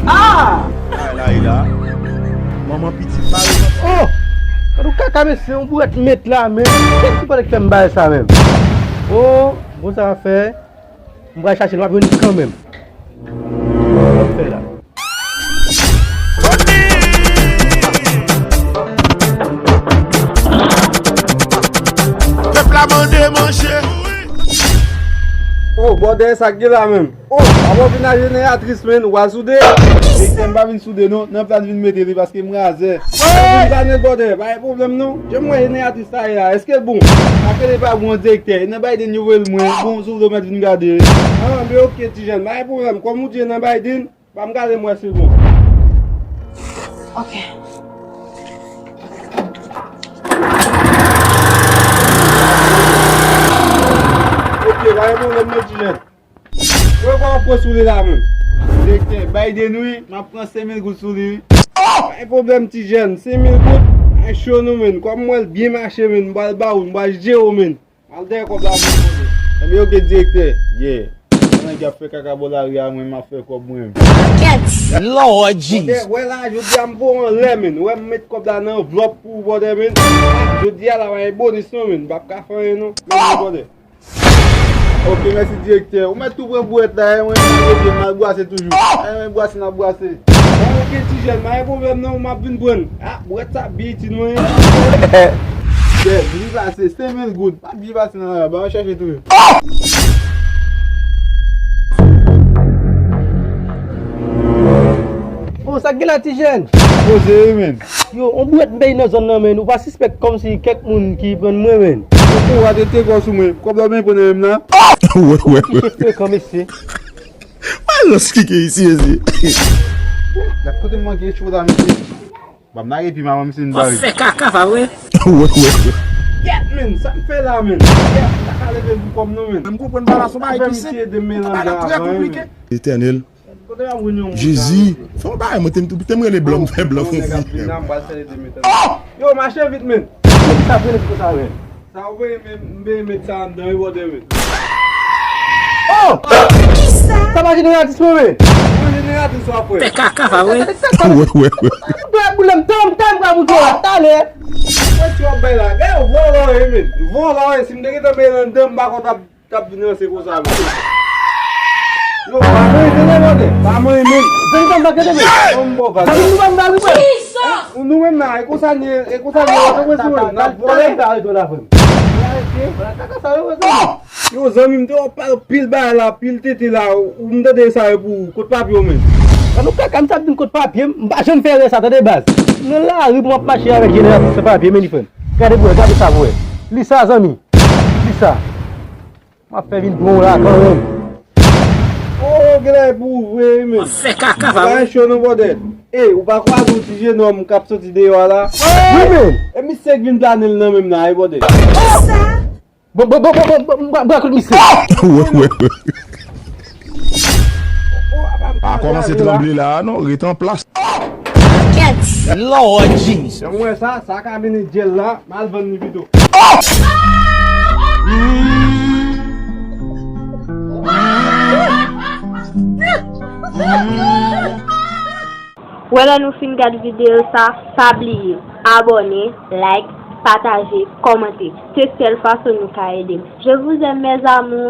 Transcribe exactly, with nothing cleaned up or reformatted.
Ah! Ay, la, e la. Manman pitit pa rekonn. Oh! Gad yon kaka mesye, yon bourèt met la, men. Kiyès ki pale k fè m bay sa menm? Oh, bon sa fè. M pral chache l, m ap jwenn li kanmenm. Sa m fè la? Pèp la mande manje. Oh, bòdè, sa k gen la menm? Oh, w ap vin ak jeneratris, men, w al soude? Direktè, m pa vin soude, non. Nan plas vin mete li, paske m razè. Vin pa nèt bòdè, pa gen pwoblèm, non. Jan m wè jeneratris sa ye a, èske l bon? Paske li pa bon, direktè. E nan Biden yo voye l mwen. Bon, si w vle w mèt vin gade. Ah, men oke, ti jèn, pa gen pwoblèm. Kòm ou di e nan Biden, ban m gade m wè si l bon. Ok. Ok, pa gen pwoblèm, non, ti jèn. Mwen pa pran sou li la menm. Direktè, Biden wi, m ap pran senk mil goud sou li wi. Pa gen pwoblèm, ti jèn, senk mil goud, ay cho nou menm. Kòm m wè l byen mache menm, m pral ba ou, m pral jere w menm. Al dèyè kòb la pou mwen. Ebyen, oke, direktè. Yeah. Pandan y ap fè kaka bò lari a, mwen, m ap fè kòb mwen menm. Lord Jesus. Wè la, jodi a m voye w anlè menm. Wè m met kòb la nan anvlòp pou ou, bòdè menm. Jodi a la, pa gen bonis non menm. M p ap ka fè anyen non. Menm bòdè. Ok, mèsi direktè. Ou mèt tou pran bwèt la, e mwen, mwen, mwen, m al bwase toujou. E mwen, bwase, n ap bwase. Bon, ok, ti jèn, pa gen pwoblèm non, m ap vin pran. Ah, bwèt sa byen itil mwen. Byen, byen pase, senk mil goud. Pa byen pase nan la, ba mwen chèche toujou. Bon, sa k gen la, ti jèn? Poze wi, menn. Yo, on bwèt m bay nan zòn nan, menn. Ou pa sispèk kòmsi kèk moun ki pran mwen, menn. Ou rate te kò sou mwen. Kòb la ou byen pran nan menm nan. Wè, wè, wè. Ki frekan, mesye. Wè, lòs ki gen isi, mesye. Gad kote m manke cho la, mesye. Ban m lage pi maman, misye vin bare. Fè kaka, pa vre? Wè, wè, wè. Yèt, menn, sa m fè la, menn? Yèt, m ta ka leve pou kò m non, menn. M konprann pa la, son bagay ki senp. Misye ede m melanj avan, menn. Etènèl. Jezi, fè yon bagay, mwen te m tou, te m rele blan, m fè blan fon fi. Yo, mache vit, men. Sa vre, sa vre. Sa ou vle, men, m vle met sa anndan, wi, bòdè, men. Oh! Sa pa jeneratris mwen, men. Mwen jeneratris w ap wè. Fè kaka, pa vre? Wè, wè, wè. Boule m, tan, tan, m pral moute w la, talè. Wè, ti w ap bay la. Gade, vòlò, wi, men. Vòlò, wi, si m te gentan bay l anndan, m pa konn t ap T ap vin ranse konsa, men. Yo, pa manyen tande, bòdè. Pa manyen, men. Zanmi pa m pa tande, men. Yon bon bagay. Zanmi nou pa m pa rive. Ou nou menm nan, e konsa n ye, e konsa n ye, w ap wè sou mwen, n ap vòlè. Yo, zanmi m te wè w pale pil bagay la, pil tete la, ou m tande sa yo pou ou. Kot papye w, men? An nou kaka, m t ap vin kot papye m, m pa janm fè erè sa, tande baz. Nan lari pou m ap mache avèk jeneratris san papye, men li frè m. Gade pou wè, gade sa pou wè. Li sa, zanmi. Li sa. M ap fè vin pran w la kanmenm. Oh, genlè e pou ou vre, wi, men. Fè kaka, pa vre? Bagay cho non, bòdè. Ey, ou pa kwaze yon ti jenòm k ap soti deyò a la? Wi, men. E misye k vin plane l nan menm nan, wi, bòdè. Bon, bon, bon, bon, bon, bon, bon, bon, kout misye. Wè, wè, wè. Pa kòmanse tranble la, non, ret an plas. Lord Jesus. Jan mwen wè sa, sa ka vini djèl la, m al vann li pito. Wè lè nou fin gad videyo sa, pa bliye abòne, like, pataje, kòmante. Se sèl fason nou ka ede m. Je vous aime, mes amours.